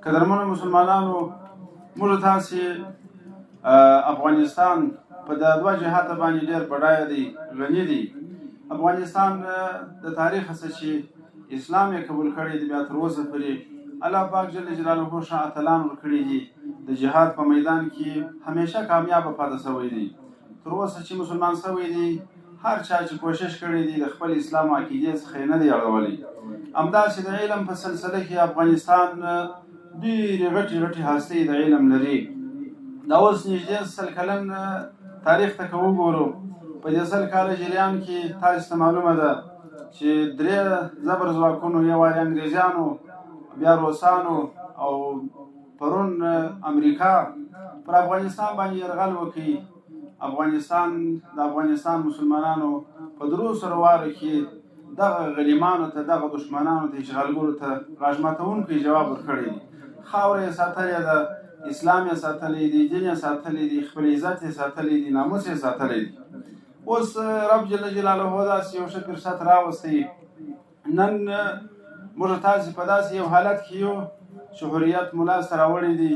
قدرمنو مسلمانانو، موږ تاسې افغانستان په دا دوه جهاته باندې ډېر بډایه دی، غني دی. افغانستان د تاریخ څخه چې اسلام یې قبول کړی دی، بیا تر اوسه پورې الله پاک جل جلاله ښه اتلان ورکړي دي. د جهاد په میدان کې همیشه کامیابه پاتې شوی دی. تر اوسه چې مسلمان شوی دی، هر چا چې کوشش کړی دی، د خپل اسلام عقیدې څخه یې نه دی اړولی. همداسې د علم په سلسله کې افغانستان ډېرې غټې غټې هستۍ د علم لري. دا اوس نږدې 100 کلن تاریخ ته که وګورو، په دې 100 کاله جریان کې تاسو ته معلومه ده چې درې زبر ځواکونو، یو وارې انګریزانو، بیا روسانو او پرون امریکا، پر افغانستان باندې یرغل وکړي. افغانستان، د افغانستان مسلمانانو په درو سره وارو کې دغه غلیمانو ته، دغه دښمنانو ته، اشغالګرو ته غاښ ماتوونکی جواب ورکړی دی. خاوره یې ساتلې ده، اسلام یې ساتلی دی، دین یې ساتلی دی، خپل عزت یې ساتلی دی، ناموس یې ساتلی دی. اوس رب جل جلاله داسې یو ښه فرصت راوستی. نن موږ تاسې په داسې یو حالت کې یو چې حریت مو لاسته راوړی دی،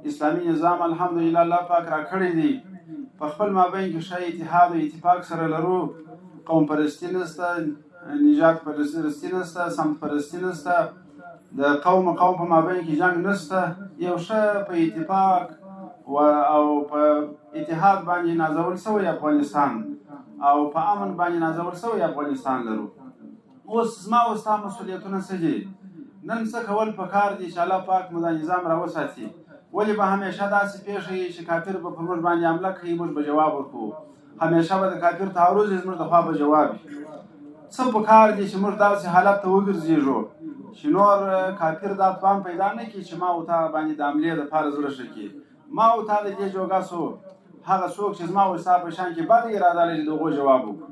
اسلامي نظام الحمدلله الله پاک راکړی دی، په خپل مابین کې ښه اتحاد او اتفاق سره لرو. قوم پرستی نشته، نژاد پرستی نشته، سمت پرستی نشته، د قوم قوم په مابین کې جنګ نشته. یو ښه په اتفاق او په اتحاد باندې نازول شوی افغانستان او په امن باندې نازول شوی افغانستان لرو. اوس زما او ستا مسؤلیتونه څه دي؟ نن څه کول پکار دي چې الله پاک مو دا نظام راوساتي؟ ولې به همیشه داسې پېښه وي چې کافر به پر موږ باندې حمله کوي، موږ به جواب ورکوو؟ همیشه به د کافر تعرض، زموږ د خوا به جواب وي. څه پکار دي چې موږ داسې حالت ته وګرځېږو چې نور کافر دا توان پیدا نه کړي چې ما او تا باندې د حملې دپاره زړه ښه کړي؟ ما او تا د دې جوګه سو، هغه څوک چې زما او ستا په شان کې بده اراده لري، د هغو جواب وکړو.